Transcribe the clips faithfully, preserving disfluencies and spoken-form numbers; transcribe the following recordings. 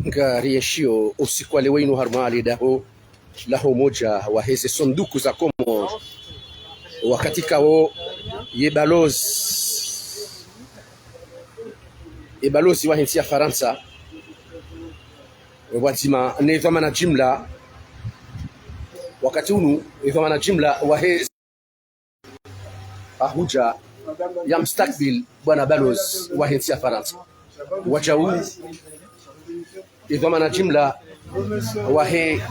Ngarienshio usiku wa leo inu harumwa le daho laho umoja wahe ze sanduku za Komori. Wakati kawo ye balozi, ye balozi wahe ntsi ya Farantsa, pvwadzima ne dhwamana jimla, wakati unu, ye dhwamana jimla wahe ahudja ya mustakbil bwana balozi wahe ntsi ya Farantsa. Wadjau ye dhwamana jimla wahe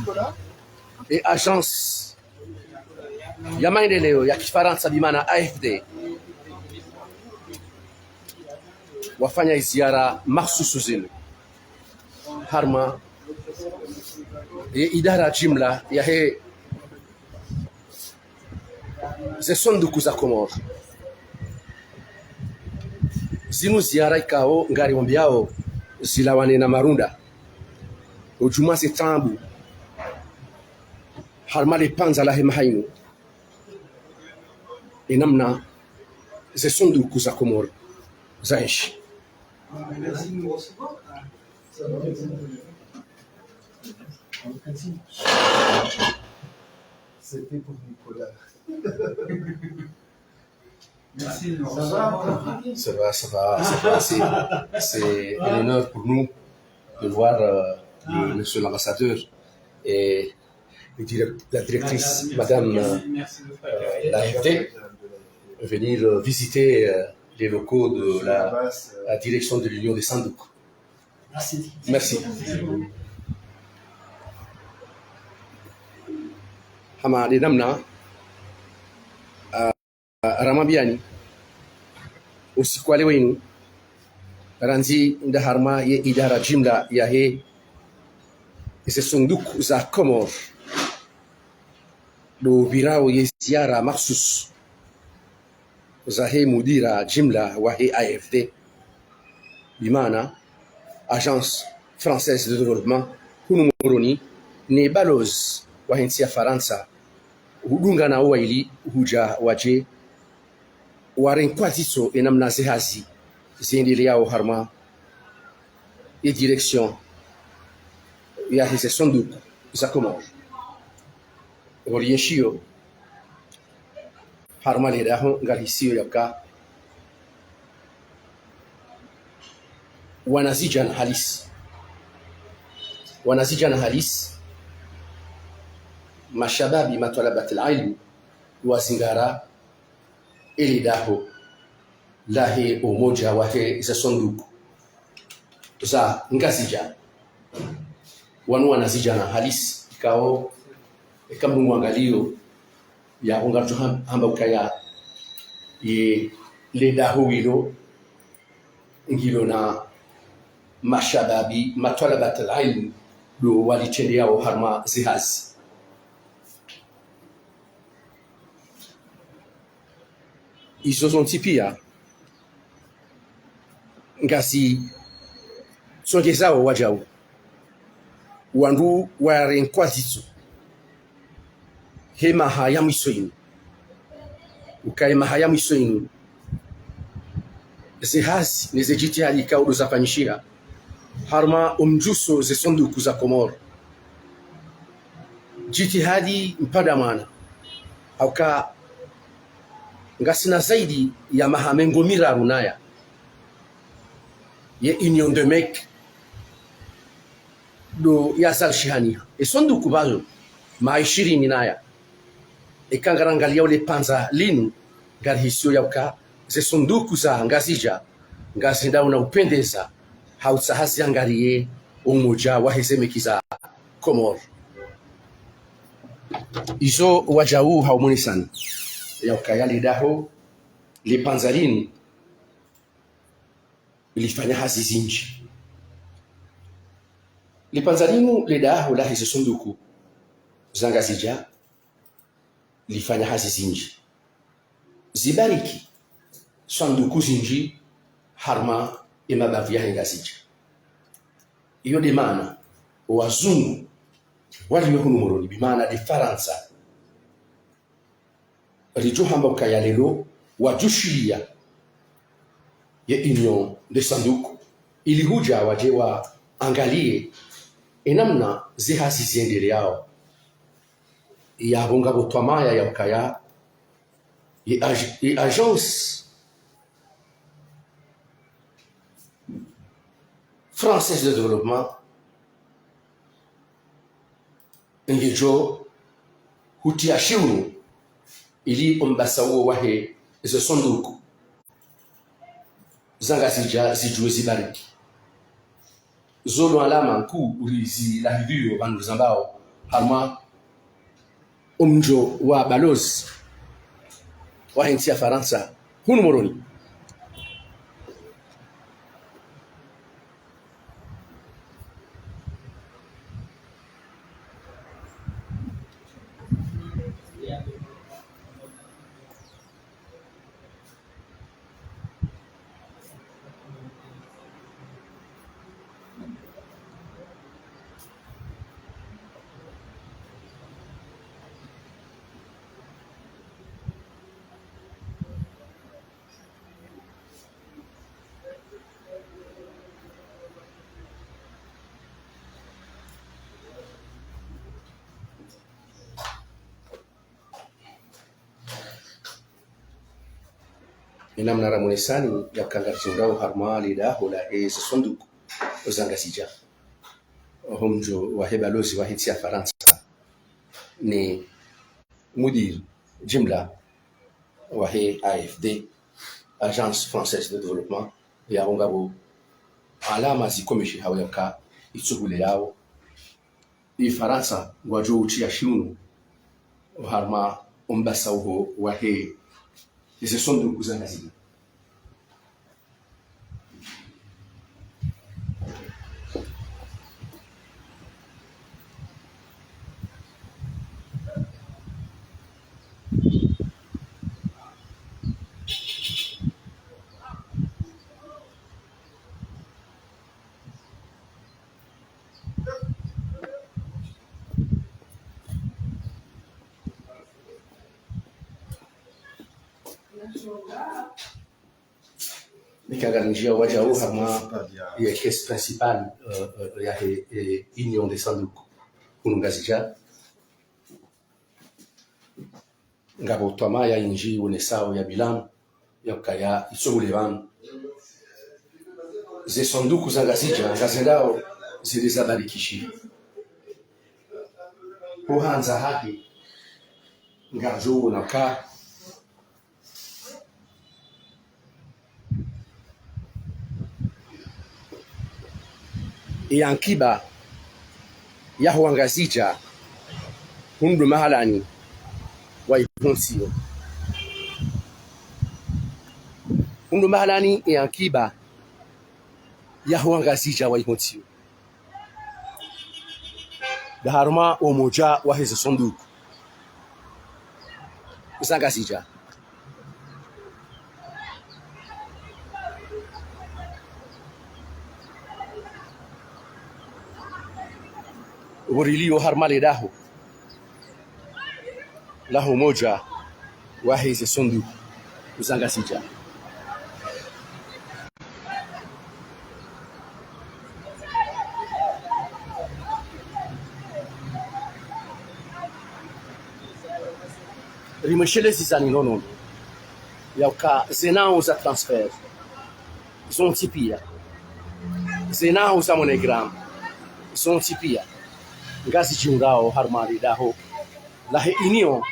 ye agence ya maendeleo ya kifarantsa bimaana A F D wafanya ye ziara makhsusu zinu harumwa ye idara jimla yahe ze sanduku za Komori. Zinu ziara ikao ngariwambiao zilawane na marunda. Udjumwa ze taabu harumwa le pvandza lahe maha inu, ye namna ze sanduku za Komori zaenshi. C'était pour Nicolas. Merci, non. Ça va, ça va, ça va. C'est, c'est un honneur pour nous de voir, euh, le, monsieur l'ambassadeur et le direct-, la directrice, madame, euh, euh, l'A F D, venir, euh, visiter, euh, les locaux de la, la direction de l'Union des Sanduku. Merci. Hama nde namna, ah, ah, ramwambiani, usiku wa leo inu, randzi nda harumwa ye idara jimla yahe ze sanduku za Komori, ndo pvirao ye ziara makhsusu zahe mudira jimla wahe A F D, bimaana Agence Française de Développement, hunu Moroni, ne balozi wahe ntsi ya Farantsa, hudungana wo waili hudja wadje warenkwa dzitso ye namna ze hazi ziendeleao harumwa ye direction yahe ze sanduku za Komori. Ngarienshio harumwa le daho ngarihisio yauka wanazidjana halisi. Wanazidjana halisi, mashababi, matwalabat al-ilm, wazingara le daho lahe umoja wahe ze sanduku za Ngazidja. Wanu wanazidjana halisi, ikao, eka mndru ngwangalio, ya unga tu ham-, hamba ukaya, ye le daho wilo, ngilo na mashababi, matwalabat al-ilm, ndo walitrendeao harumwa ze hazi. Izo zontsi pia, ngazisongezao wadjau, wandru warenkwa dzitso, he maha ya mwiso inu. Uka ye maha ya mwiso inu, ze hazi ne ze djitihadi ikao ndo zafanyishiha harumwa umdjuso ze sanduku za Komori. Djitihadi mpvanda mwana. Hauka ngasina zaidi ya maha mengo miraru naya ye Union des Mecs ndo yazalishihaniha. Ye sanduku pvayo maha ishirini naya. Eka ngarangaliao le pvandza linu, ngarihisio yauka ze sanduku za Ngazidja ngazendao na upvendeza, ha utsaha ziangaliye umoja wahe ze mecs za Komori. Izo wadjau ha umonesani yauka ya le daho, le pvandza linu lifanya hazi zindji. Le pvandza linu le daho lahe ze sanduku za Ngazidja lifanya hazi zindji. Zibariki sanduku zindji harumwa ye mabavu yahe Ngazidja. Iyo nde maana wazungu walio hunu Moroni, bimaana nde Farantsa, ridjo hamba ukaya leo wadjushilia ye Union des Sanduku, ili hudja wadje wa, angaliye enamna zehazi ziendeleyao. Yapvo ngapvo twamaya ya ukaya ye ag-, ye Agence Française de Développement ngedjo hutiya shiunu ili ombasa uwo wahe ze sanduku za Ngazidja zidjuwe zibariki. Zo ndo alama nkuu uri zilahidhiyo pvanu rizambao harumwa omdjo wa balozi wahe ntsi ya Farantsa hunu Moroni. Enamna ramonesani ya ukaya ngaridjihundrao harumwa ledaho lahe ze sanduku za Ngazidja. Omdjo wahe balozi wahe ntsi ya Farantsa ne mudir jimla wahe A F D, Agence Française de Développement, yapvo ngapvo alama zikomeshi hao ya ukaya itsuhuleyao ye Farantsa ngwadjo hutiya shiunu oharumwa ombasa uwo wahe ze sanduku za Ngazidja. Nika ngarinjiao wadjau harumwa ye caisse principale, euh, euh, yahe, eh, Union des Sanduku hunu Ngazidja. Ngapvo twamaya indji wonesao ya bilan ya ukaya itsohule pvanu. Ze sanduku za Ngazidja ngazendao zili zabarikishiha. Ho handza hahe ngaridjo wona ukaya ye ankiba yaho Wangazidja hunu ndo mahalani waihontsiyo. Hunu ndo mahalani ye ankiba yaho Wangazidja waihontsiyo. Nda harumwa omodja wahe ze sanduku za Ngazidja. Pvo rilio harumwa ledaho laho omodja wahe ze sanduku za Ngazidja. Rimwesheleze zani nono ya ukaya ze nao za transfert zontsi piya, ze nao za MoneyGram zontsi piya ngazidjihundrao harumwa ledaho lahe Union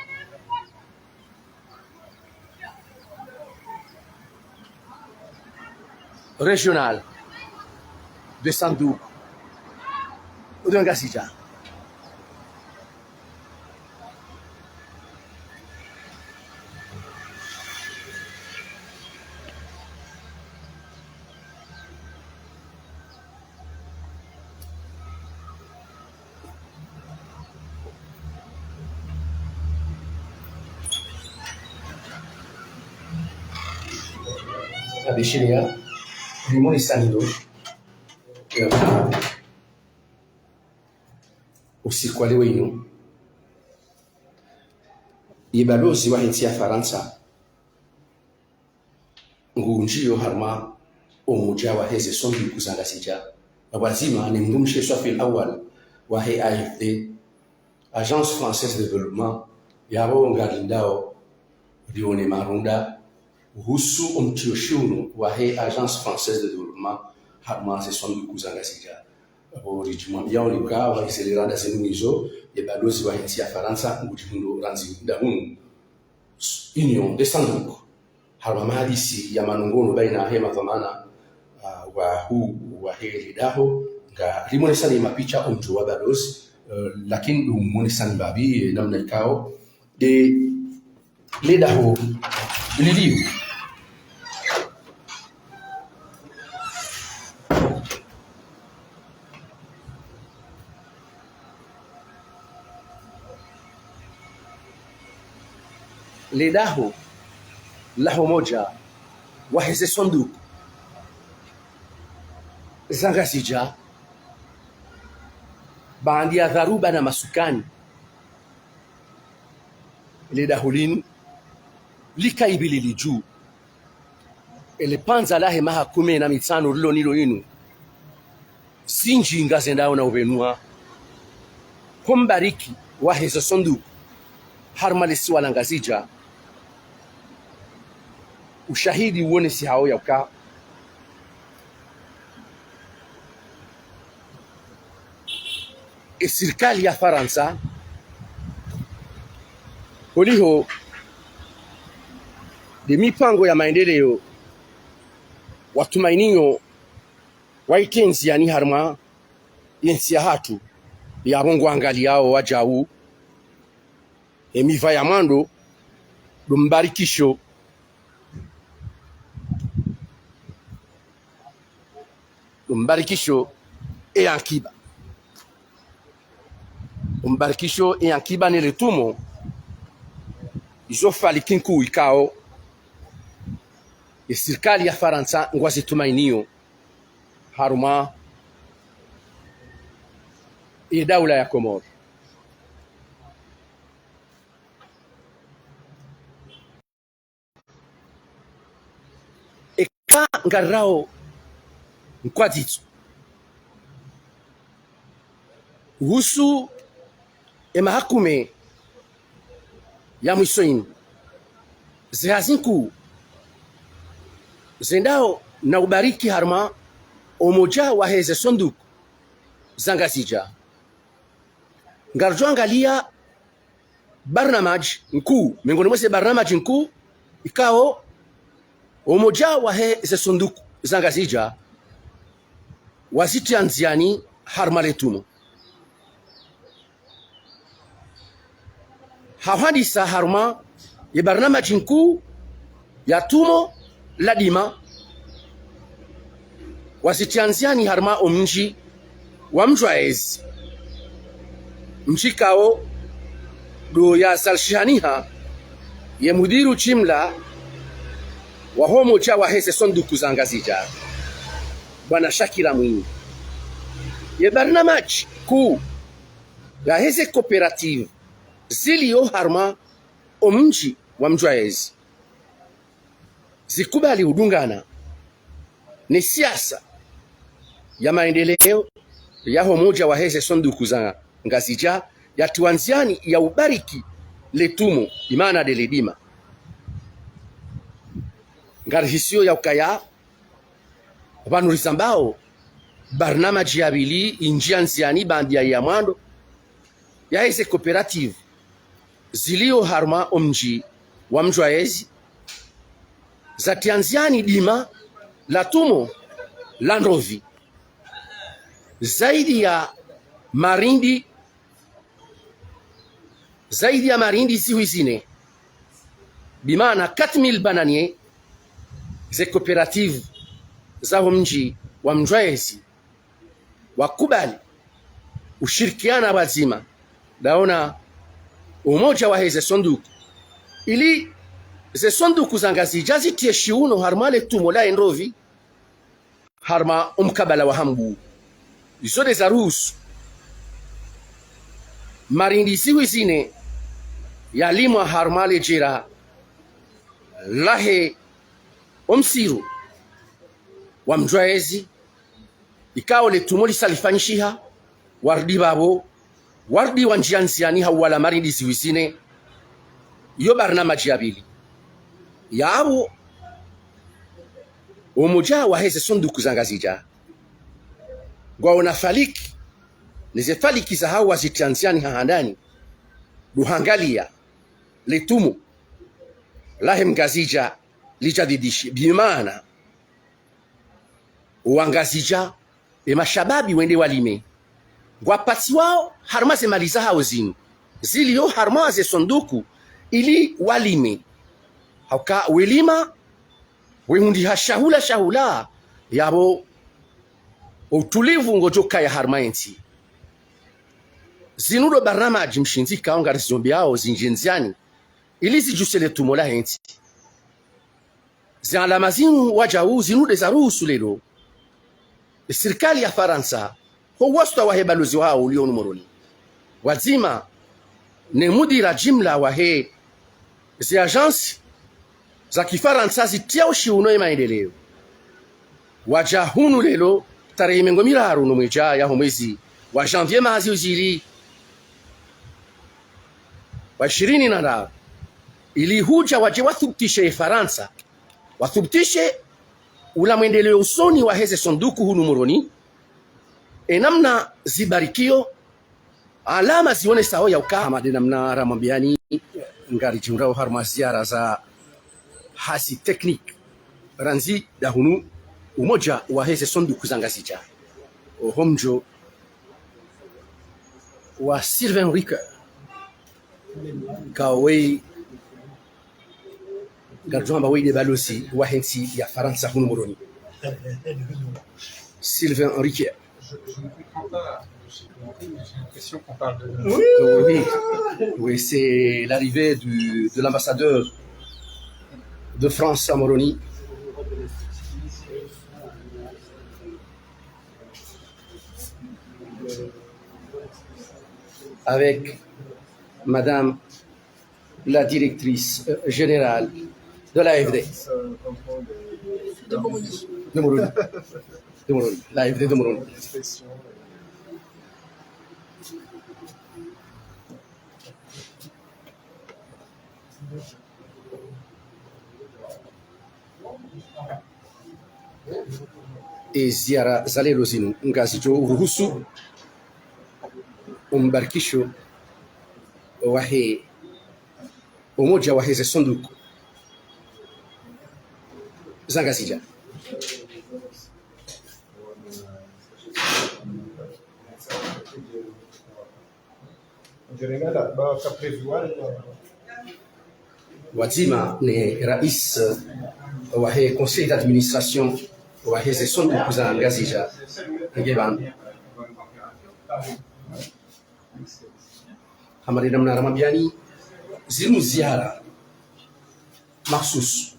Régionale des Sanduku de Ngazidja. Abishiriya, rimoni sanilo ya usiku wa leo inu, ye balozi wahe ntsi ya Farantsa ngundjiyo harumwa omodja wahe ze sanduku za Ngazidja, pvwadzima ne mdrumshe swafi al-awwal wahe A F D, Agence Française de Développement, yapvo ngarindao rione marunda uhusu omtrio shiuno wahe Agence Française de Développement harumwa ze sanduku za Ngazidja. Apvo ridjimwambiyao uka wahe ze randa zinu nizo, ye balozi wahe ntsi ya Farantsa ngudjihundro randzi nda hunu. Union des sanduku. Harumwa mahadisi ya manongono baina he madhwamana, ah, wahuu wahe le daho, ngarimonesani mapicha omdjo wa balozi, eh, lakini ndo monesani mbapvi, eh, namna ikao nde le daho lilio. Le daho la ho umodja wahe ze sanduku za Ngazidja, baanda ya dharuba na masukani, le daho linu lika ipvili lidju. Ele pvandza lahe maha kume na mitsano rilo nalo linu, zindji ngazendao na upvenuha. Ho mbariki wahe ze sanduku harumwa le siwa la Ngazidja, ushahidi uonesihao ya uka e sirikali ya Farantsa, holiho nde mipango ya maendeleo watumainio waitrie ndziani harumwa ye ntsi yahatru, yapvo ngwaangaliyao wadjau e miva ya mwando, ndo mbarikisho, ndo mbarikisho e ankiba. Ndo mbarikisho e ankiba ne le tumo, izo faliki nkuu ikao e sirikali ya Farantsa ngwazitumainio harumwa e daula ya Komori. Eka ngarirawo nkwadzitso uhusu e maha kume ya mwiso inu, ze hazi nkuu zendao na ubariki harumwa o umoja wahe ze sanduku za Ngazidja, ngaridjo angaliya barnamaji nkuu, miongoni mwa ze barnamaji nkuu ikao o umoja wahe ze sanduku za Ngazidja wazitia ndziani harumwa le tumo. Ha hwandisa harumwa ye barnamaji nkuu ya tumo la dima, wazitia ndziani harumwa o mdji wa Mdjwaezi, mdji ikao ndo yazalishihaniha ye mudiru jimla waho umoja wahe ze sanduku za Ngazidja, Bwana Shakira Mwinyi. Ye barnamaji kuu yahe ze coopérative zilio harumwa o mdji wa Mdjwaezi zikubali udungana ne siasa ya maendeleo yaho umoja wahe ze sanduku za Ngazidja yatiwa ndziani ya ubariki le tumo, imaana nde le dima. Ngarihisio ya ukaya pvanu rizambao, barnamaji ya pvili injia ndziani baanda ya mwando, yahe ze coopérative zilio harumwa o mdji wa Mdjwaezi zatia ndziani dima la tumo la ndrovi zaidi ya marindi, zaidi ya marindi zihwi zine, bimaana quatre mille bananiers, ze coopérative zaho mdji wa Mdjwaezi wakubali ushirikiana pvwadzima ndawo na umoja wahe ze sanduku, ili ze sanduku za Ngazidja zitie shiuno harumwa le tumo la e ndrovi, harumwa o mkabala wa hambu. Izo nde zaruhusu marindi zihwi zine yalimwa harumwa le jera lahe o msiru wa Mdjwaezi, Ikao le tumo lisa lifanyishiha, warudi pvapvo, warudi wandjia ndziani hau wala marindi ziwi zine, yo barnamaji ya pvili. Yapvo, umoja waheze sanduku za Ngazidja, ngwaona faliki, neze faliki zahao wazitria ndziani ha handani, ndo hangalia, le tumo lahe Mngazidja lijadidishe, bimaana, Wangazidja, e mashababi wende walime. Ngwapatsiwao harumwa ze mali zahao zinu, zilio harumwa ze sanduku ili walime. Hauka welima, wehundriha shahula shahula, yapvo utulivu ngodjo kaya harumwa yentsi. Zinu ndo barnamaji mshindzi ikao ngarizombeao zindjie ndziani, ili zidjuse le tumo lahe ntsi. Ze alama zinu wajau zinu nde zaruhusu leo e sirikali ya Farantsa, ho wasita wahe balozi wahao ulio hunu Moroni, pvwadzima ne mudira jimla wahe ze agence za kifarantsa zitriao shiuno ye maendeleo, waja hunu leo tarehi mengo miraru no mwedja yaho mwezi wa janvier mwaha zihwi zili wa ishirini na ndraru, ili huja waje wathubutishe ye Farantsa, wathubutishe ula mwendeleo usoni waheze sanduku hunu Moroni, e namna zibarikio, alama zionesao yauka hama nde namna ramwambiani, ngaridjihundrao harumwa ziara za hazi technique, randzi ndahunu umoja waheze sanduku za Ngazidja, oho mdjo wa Sylvain Ricoeur, ikao weye, ngaridjo hamba weye nde balozi wahe ntsi ya Farantsa hunu Moroni. Sylvain Ricoeur. Je, je ne comprends pas. J'ai l'impression qu'on parle de... Oui, oui, c'est l'arrivée du, de l'ambassadeur de France à Moroni, avec Madame la directrice, euh, générale de l'A F D. De Moroni. De Moroni. De Moroni. L'A F D de Moroni. E ziara za leo zinu ngazidjo uruhusu umbarikisho wahe umoja waheze sanduku za Ngazidja. Pvwadzima ne rais wahe conseil d'administration waheze sanduku za Ngazidja nge pvanu. Hama nde namna ramwambiani, zinu ziara makhsus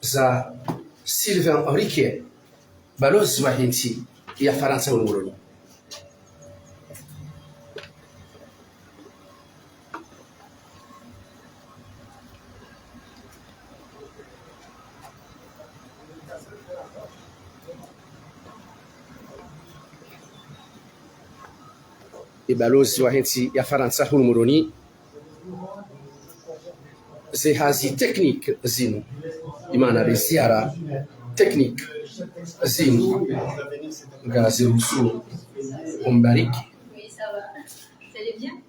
za Sylvain Ricoeur, balozi wahe ntsi ya Farantsa hunu Moroni. E balozi wahe ntsi ya Farantsa hunu Moroni. Ze hazi technique zinu, bimaana nde ziara technique zinu, ngaziruhusu umbariki. Oui, ça va. Vous allez bien ?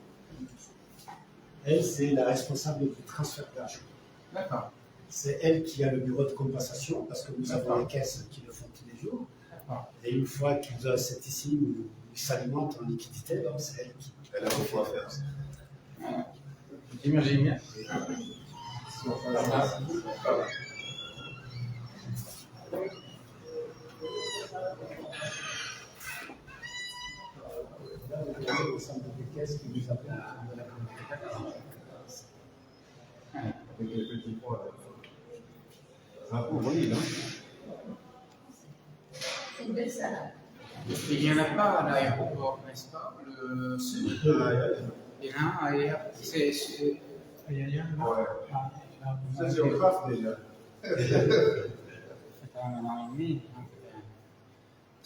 Elle, c'est la responsable du transfert d'argent. D'accord. C'est elle qui a le bureau de compensation, parce que nous avons les caisses qui le font tous les jours. D'accord. Et une fois qu'ils ont cette ici, ils s'alimentent en liquidité, donc c'est elle qui... Elle a beaucoup à faire. J'imagine bien. Avec les petits pois, là. C'est un peu brûlé, non ? C'est une belle salade. Il y en a pas à l'aéroport, n'est-ce pas ? Le sud ? Ah, aïe, aïe. Et là, ailleurs, c'est, c'est... Aïe, aïe, aïe. Ouais. Ah, ah, ça, c'est au craft, déjà. C'est pas mal, hein, mais, hein,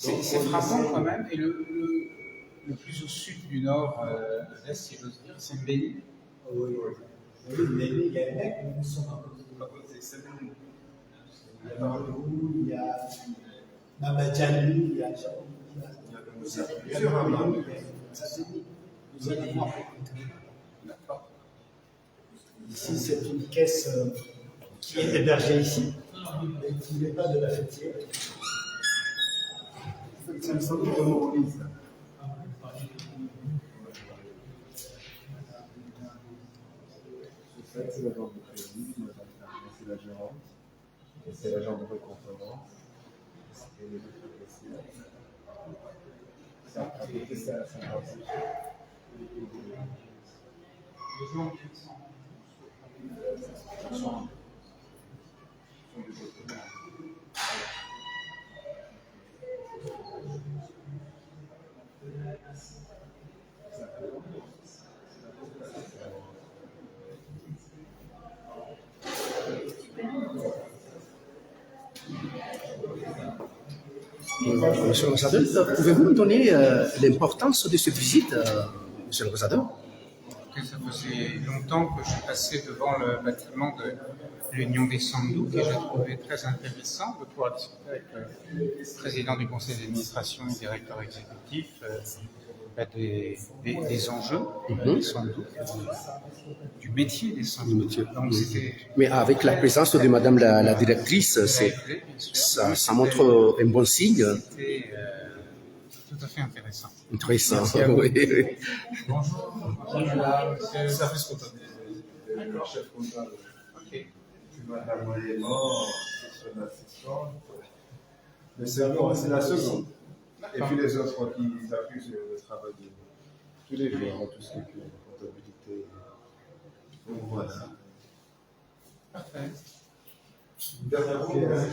C'est c'est frappant quand même. Et le, le, le plus au sud du nord, euh, de l'est, si j'ose dire, c'est Mbeni. Oui, oui. Oui, Mbeni, il y a un lac, mais nous sommes à côté. À côté, c'est bon. Il y a Bandundu, il y a Bambadjani, il y a, il y a plusieurs, hein. Vous allez voir. D'accord. Ici, c'est une caisse, euh, qui est hébergée ici, mais qui n'est pas de la fêtière. Ça me semble vraiment horrible, ça. C'est ça, c'est la banque de crédit, madame, c'est la gérante. Et c'est l'agent de recouvrement. Et c'est à côté, c'est à cinquante-six. Monsieur l'ambassadeur, pouvez-vous nous donner, euh, l'importance de cette visite, euh, monsieur l'ambassadeur ? Que ça faisait longtemps que je passais devant le bâtiment de l'Union des Sanduks et je trouvais très intéressant de pouvoir discuter avec le président du conseil d'administration et directeur exécutif, euh, bah, des, des, des enjeux, mhm, des Sanduks, du, du métier des Sanduks. Du métier. Donc, mhm, c'était... Mais avec la présence de madame la, la directrice, c'est, ça, ça montre un bon signe. C'était, euh, tout à fait intéressant. Intéressant, merci à vous. Oui, oui. Bonjour. Bonjour, monsieur. Service comptable. Le chef comptable. Ok. Puis madame Léman, son assistante. Mais c'est, non, c'est la seconde. D'accord. Et puis les autres qui accusent le travail de tous les jours, hein, tout ce qui est comptabilité. Donc voilà. Parfait. Une dernière pierre.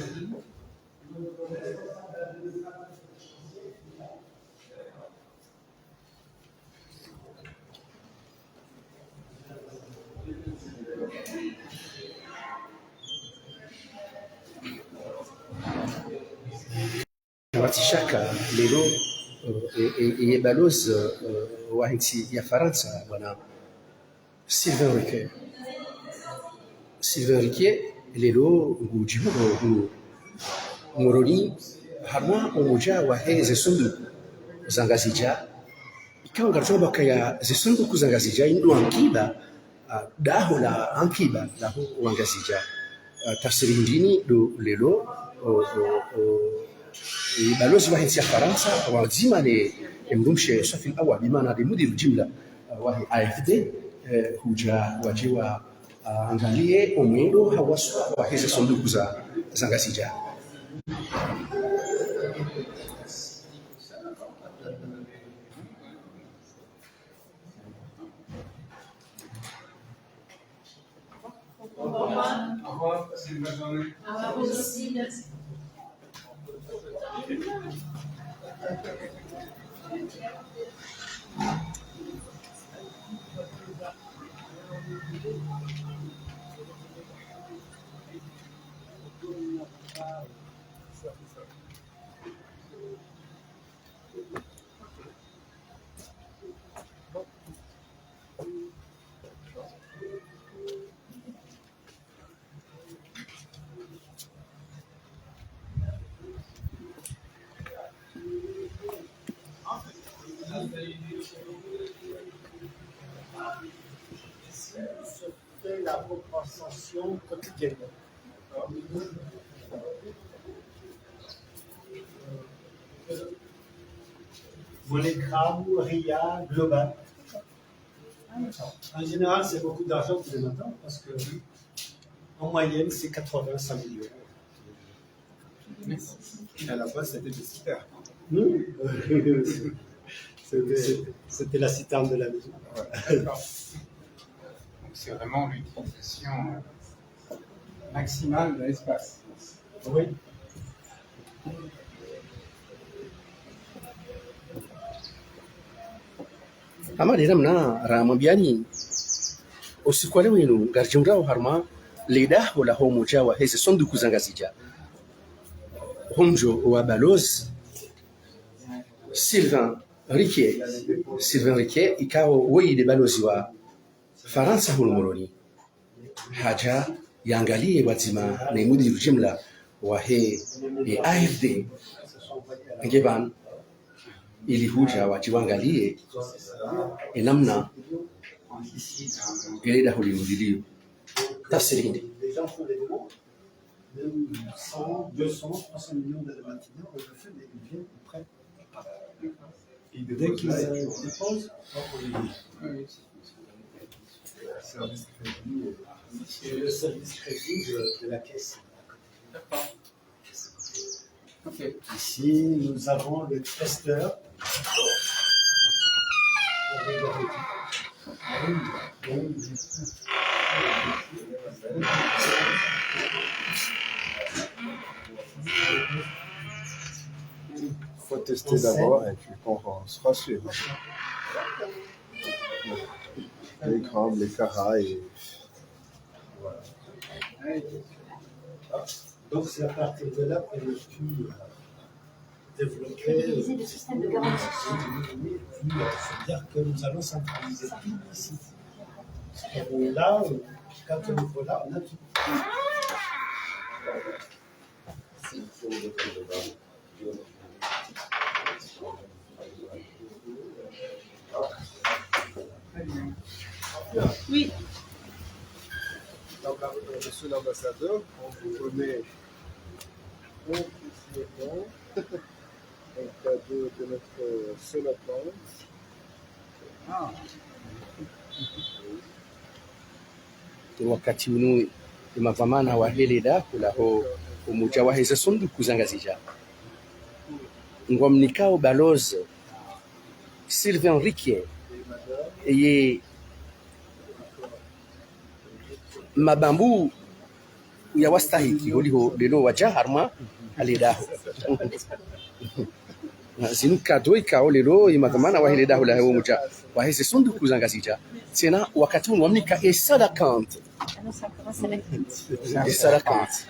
Kapvatsi shaka leo, eh, eh, eh, ye balozi, eh, wa ntsi ya Farantsa, bwana Sylvain Riquier. Sylvain Riquier, leo ngudjibu, ngu, ngu, Moroni, harumwa umoja wahe ze sanduku za Ngazidja. Ikao ngaridjuao ukaya ze sanduku za Ngazidja ndo ankiba, ah, daho la ankiba laho wa Ngazidja. Ah, tafsiri ndrini ndo leo, o, o, o, e, balozi wahe ntsi ya Farantsa, pvwadzima ne, e, mdrumshe Swafi Awad, bimaana nde mudiru jimla, ah, wahe A F D, eh, hudja wadje wa, ah, angaliye omwendo ha waswa wahe ze sanduku za, za Ngazidja. Au revoir. Au revoir. Passez une bonne journée. Au revoir, vous aussi, merci. Fait la compensation quotidienne. MoneyGram, Ria, Global. En général, c'est beaucoup d'argent tous les matins parce que, en moyenne, c'est quatre-vingts, cent mille euros. Mais à la base, c'était des citernes. Hmm. C'était, c'était la citerne de la maison. Ouais, d'accord. Donc, c'est vraiment l'utilisation, euh, maximale de l'espace. Oui. Hama nde namna ramwambiyani, usiku wa leo wunu ngaridjihundrao harumwa le daho laho umoja wahe ze sanduku za Ngazidja. Ho mdjo wa balozi, Sylvain Riquet, Sylvain Riquet, ikao woyi nde balozi wa Farantsa hunu Moroni. Hadja yangaliye pvwadzima ne mudiru jimla wahe, e, A F D, nge pvanu, ili hudja wadje wangaliye, e, namna ele daho linu liliyo. Tafsiri hindri? Même cent, deux cents, trois cents millions de Matignon, on le fait, mais ils viennent, ils prennent. Et dès qu'ils, euh, déposent, donc on les dit. Oui, c'est, c'est le service crédit, euh, c'est le service crédit de, de la caisse. D'accord. Ok. Ici, nous avons le testeur. Faut tester d'abord et puis qu'on sera sûr. Les grands, les carrés. Voilà. Donc, c'est à partir de là qu'on a pu, euh, développer, euh, et puis, euh, c'est-à-dire que nous allons centraliser tout ici. Et là, euh, quand on est là, on a tout. Oui. Donc, euh, monsieur l'ambassadeur, on vous remet officiellement un cadeau de notre, euh, seule attente. Ah. Wakati unu, e madhwamana wahe le daho laho umudja waheze sanduku za Ngazidja ngwamnikao balozi Sylvain Riquet, eye mabambu ya wastahiki holiho leo wadja harumwa le daho. Na zinu cadeau ikao leo ye madhwamana wahe le daho laho umudja waheze sanduku za Ngazidja. Tsena wakati unu wamnika e cent cinquante. E cent cinquante.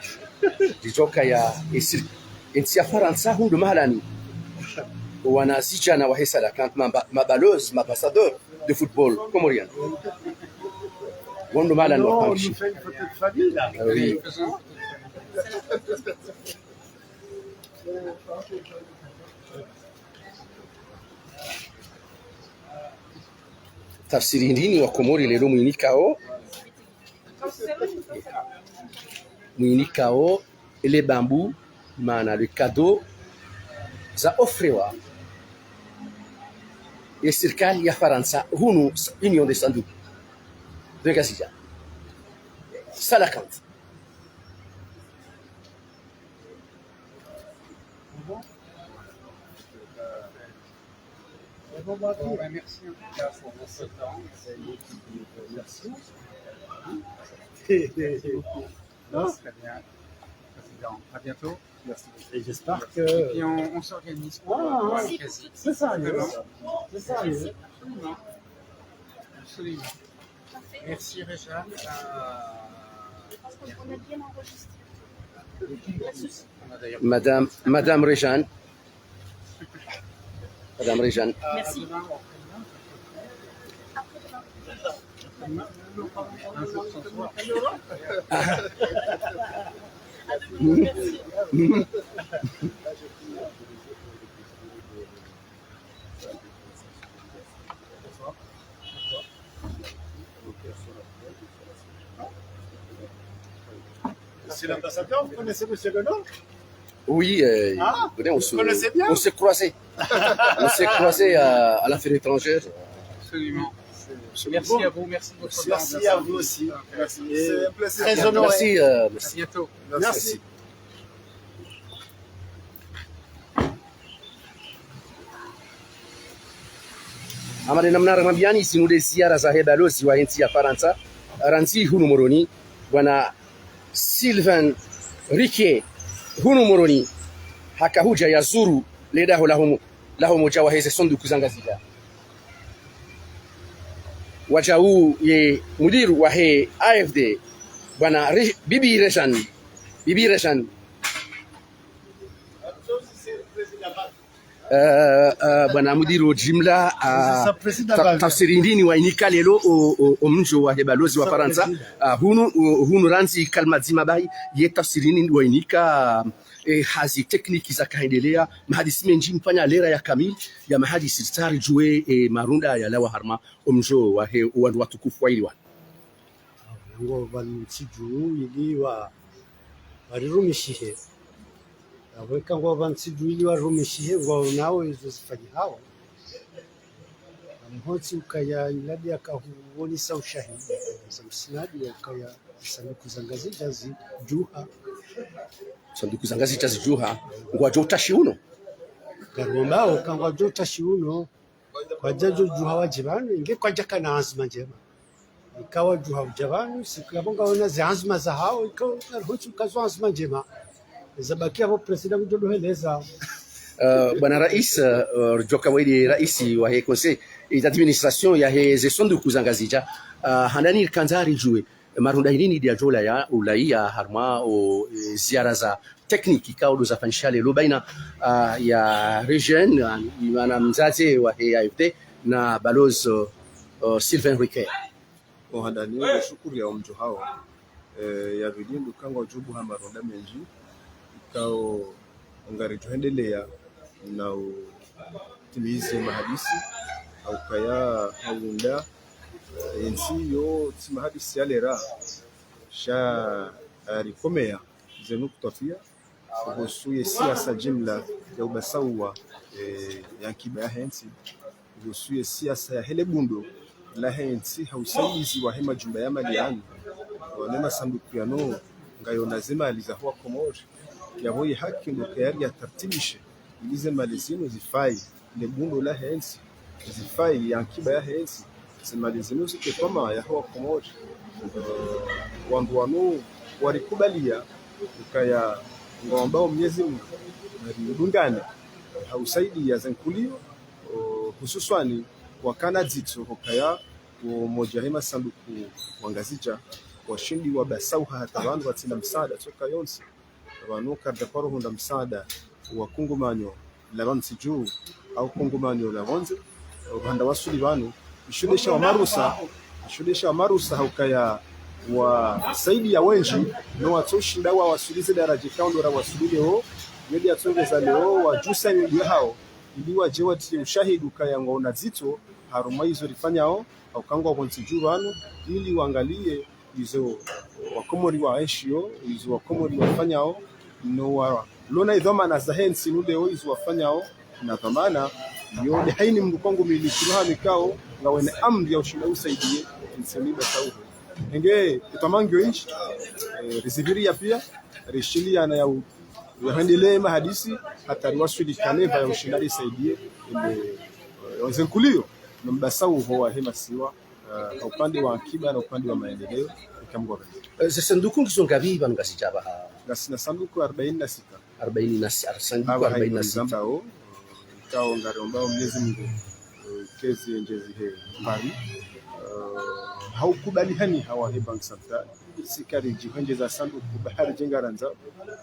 Ndidjo kaya e sir-, e ntsi ya Farantsa hundru mahalani. Wanazidjana wahe cent cinquante, maba-, mabalozi, ma ambassadeurs de football comorien. Wandru mahalani. Non, on nous fait une photo de famille, là. Ah oui. Tafsiri ndrini wa Komori leo mwinikao, mwinikao ele bambu, maana le cadeau za offriwa ye sirikali ya Farantsa hunu s-, Union des Sanduku de Ngazidja. Cent cinquante. Bon, ben, merci en tout cas pour votre temps. Merci. Merci beaucoup. Très bien. Président, à bientôt. Merci. Et j'espère que... Et puis on, on s'organise pour, euh, pour l'occasion. C'est ça, c'est ça. Absolument. Absolument. Merci, Réjeanne. Euh, je pense qu'on a bien enregistré. Pas de souci. Madame, Madame Réjeanne. Madame Réjeanne. Merci. C'est l'ambassadeur, vous connaissez monsieur Lelor ? Oui, euh, ah, vous connaissez bien ? On s'est croisés. On s'est croisés à, à l'affaire étrangère. Absolument. Merci à vous, merci de votre temps. Merci à vous aussi. Merci. C'est un plaisir. Très honoré. Merci, euh, merci. À bientôt. Merci. Merci. Hama nde namna ramwambiani, zinu nde ziara zahe balozi wahe ntsi ya Farantsa, randzi hunu Moroni, bwana Sylvain Riquet, hunu Moroni, haka hudja yazuru le daho laho mu-, laho umudja waheze sanduku za Ngazidja. Wadjau ye mudiru wahe A F D, bwana Re-, Bibi Réjeanne, Bibi Réjeanne. Eh, eh, bwana mudiri wa jimla, ah, ta- tafsiri ndrini wainika leo o, o, o mdjo wahe balozi wa Farantsa, ah, hunu, o, hunu randzi kalima dzima bahi, ye tafsiri ndrini wainika, eh, hazi tekniki zaka hwendelea, mahadisi mendji mfanya lera ya kamili, ya mahadisi tsari djuwe, eh, marunda yalawa harumwa o mdjo wahe, o wandru watukufu waili wanu. Ngwao pvanu ntsi dju ili wa, warirumishihe. Apvo eka ngwao pvanu ntsi dju ili warirumishihe, ngwao nao izo zifanyihao. Amhontsi ukaya iladi yakahuonesa ushahidi, za msinadi ukaya sanduku za Ngazidja zidjuha. Sanduku za Ngazidja zidjuha, ngwadjo utashi uno. Ngarombao, ka ngwadjo utashi uno. Kwadjadjo djuha wadje pvanu, inge kwadjakana anzima ndjema. Ika wadjuha udja pvanu, siku yapvo ngaona ze anzima zahao, ika ngarohotsi ukazo anzima ndjema. Zabaki apvo président kudjo doheleza. Eh, bwana rais, eh, ridjoka waili rais wahe conseil d'administration yahe ze sanduku za Ngazidja. Eh, handani rikandza ridjuwe, marunda hindrini ndiyadjo ulaya, ulaya harumwa o, eh, ziara za tekniki ikao ndo zafanyisha leo baina, ah, ya Régine, ah, imana mdzadze wahe A F D, na balozi, oh, Sylvain Riquet. Ohandani, shukuru ya omdjo hao. Eh, ya pvili ndo ka ngwadjo buha marunda mendji, ikao ngaridjo hwendelea na utimizi mahadisi, haukaya haunda, eh, entsi yo tsi mahadisi ya lera, sha, eh, rikomea ze nukta pia, uhusu ye siasa jimla ya ubasauwa, eh, ya nkiba yahe ntsi, uhusu ye siasa yahe le bundo lahe ntsi ha usaidizi wahe majumba ya mali yanu, wale masanduku yanu ngayona ze mali zaho wa Komori, yapvo ye haki ndo kayari ya tartibishe, ili ze mali zinu zifayi le bundo lahe ntsi, zifayi ya nkiba yahe ntsi, ze mali zinu zike twama yaho wa Komori. Eh, wandru wanu warikubalia ukaya ngwaombao Mwenyezi Mungu, na ridungane, ha usaidia ze nkulio, oh, hususwani wakana dzitso hukaya wo modja he masanduku wa Ngazidja, washindi wabasauha hata pvanu pvatsina msaada tsoka yontsi. Pvanu karidja paro hundra msaada wa kungumanyo la pvanu ntsi dju, au kungumanyo la pvondze, pvanda wasuli pvanu, isho ndesha wamarusa, isho ndesha wamarusa haukaya wasaidia wendji, no watsoshinda wawasuli ze daraja ikao ndo rawasuli leo, yo ndiyatsongeza leo, wadjusa yo ndiyo hao, ili wadje watriye ushahidi ukaya ngwaona dzitso, harumwa izo rifanyao, hauka ngwao pvo ntsi dju pvanu, ili wangaliye izo Wakomori waenshio, izo Wakomori wafanyao, no wa, lona idhwamana zahe ntsi nu leo izo wafanyao, na dhwamana, yo nde haini mndru kwangu mimi kilo hanikao, ngawena amri ya ushinda usaidie, ntsi ni basauho. Enge, itwamangio inji, eh, rizipviria pia, rishiliana ya u-, ya hwendelee mahadisi, hata riwaswili kaneva ya ushinda risaidie, ende, eh, ze nkulio, no mbasauho wahe masiwa, eh, ha upande wa akiba na upande wa maendeleo, ika Mngu apvendze. Eh, ze sanduku ngizo ngapvi pvanu Ngazidja apvaha? Ngasina sanduku arobaini na sita. Arobaini na sita, sanduku arobaini na sita. Apvaha ino rizambao, ikao ngariombao Mwenyezi Mungu, eh, kezi ndjezi he mbali. Eh, ha ukubali hani hawahe Banque Centrale. Sika ridjihwendjeza sanduku, bahari djenga randza,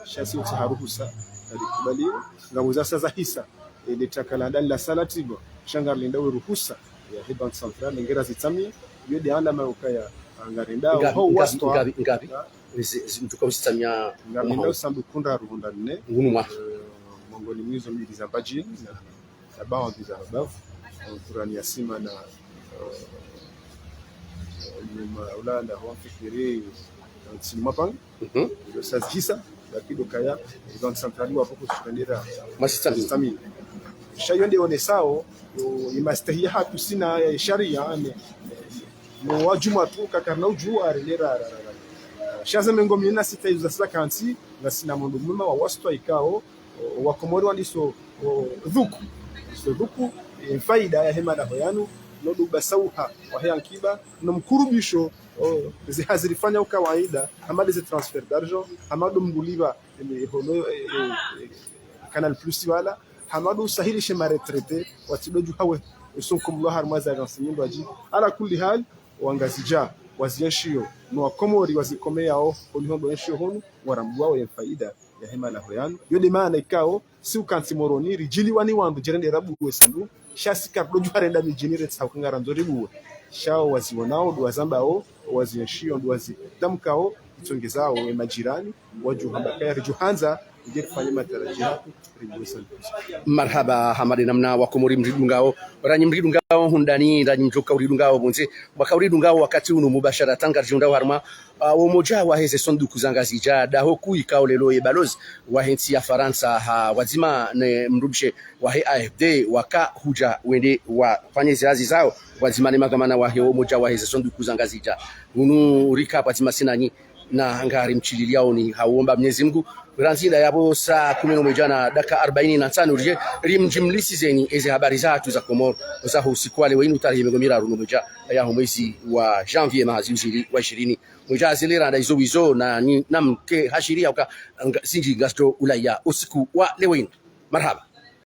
sha si utsaha ruhusa, narikubali, ngapvo zasa zahisa, eh, le taka la ndani la salatilwa, sha ngarilinda we ruhusa yahe Banque Centrale, ngera zitsamia, yo nde alama ukaya, ah, ngarenda, ngapvi, ho ngapvi, wastwa. Ngapvi, ngapvi? Ah. Zi-, zi-, mndru ka usitsamia. Ngarilinda sanduku ndraru hunda nne. Ngunu mwa. Eh, mongoni mwa izo mbili za mbadjini, na, na baadhwi za mabavu. Eh, Kurani ya sima na, eh, nyuma ulanda, huwa mfikiri, eh, ntsini mapanga. Mhm. Ilo sazihisa, lakini ukaya, Banque Centrale wa pvoko suka ndera. Masitsamia. Masitsamia. Sha yo nde onesao, yo, imastehi yahatru sina ya sharia, ne, no wadjumwa tu, kakarina udjuwa, rele ra, ra, ra, ra. Sha ze mengo mine na sita izo zasila kantsi, ngasina mondo mwema wa wastwa ikao, o, Wakomori wandiso, o, dhuku. Ndiso dhuku, e, faida yahe madaho yanu, no ndo ubasauha wahe ankiba, no mkurubisho, o, ze hazi rifanyao kawaida, hama nde ze transfert d'argent, hama ndo mndru ulipva, e, hono, e, e, e, Canal Plus wala, hama ndo usahilishe ma retraités, watsidjo djuha we, usunkumlwa harumwa ze agence nyindji. Ala kulli hal, Wangazidja, wazienshio, no wakomori wazikomeyao, holiho ndo enshio hunu, warambuao ye faida yahe malaho yanu. Yo nde maana ikao, si ukantsi Moroni, ridjiliwa ni wandru djerende rabuwe sandu, sha si karidodjuha renda midjini retsaha uka ngarandzo ribuwe. Sha wo wazionao, ndo wazambao, wazienshio, ndo wazitamkao, itsongezao, ye majirani, wadjuhamba kaya ridjuhandza, ridje rifanye mataraji yahatru, ribuwe sandu. Marahaba, hama nde namna wakomori mridungao, ranyi mridungao, hundani, ranyi mdjoka uridungao, pvondze, waka uridungao, wakati unu mubashara tanga ridjundao harumwa, ah, wo umoja waheze sanduku za Ngazidja, daho kuu ikao leo ye balozi wahe ntsi ya Farantsa, ha, pvwadzima ne mdrumshe wahe A F D, waka hudja wende wafanye ze hazi zao, pvwadzima ne madhwamana wahe wo umoja waheze sanduku za Ngazidja. Hunu rika pvwadzima sinanyi, na ngari mshililiaoni ha uomba Mwenyezi Mungu. Randzi nda yapvo saa kume na mwedja na daka arbaini na ntsanu ridje, rimdjimlisizeni eze habari zahatru za Komori, zaho usiku wa leo inu tarehi mengo miraru na mwedja yaho mwezi wa janvier maha zihwi zili wa ishirini. Mwedja zile randa izo wizo na ni, na mke hashiri ya uka, nga, sindji ngazidjo ulaya usiku wa leo inu. Marahaba.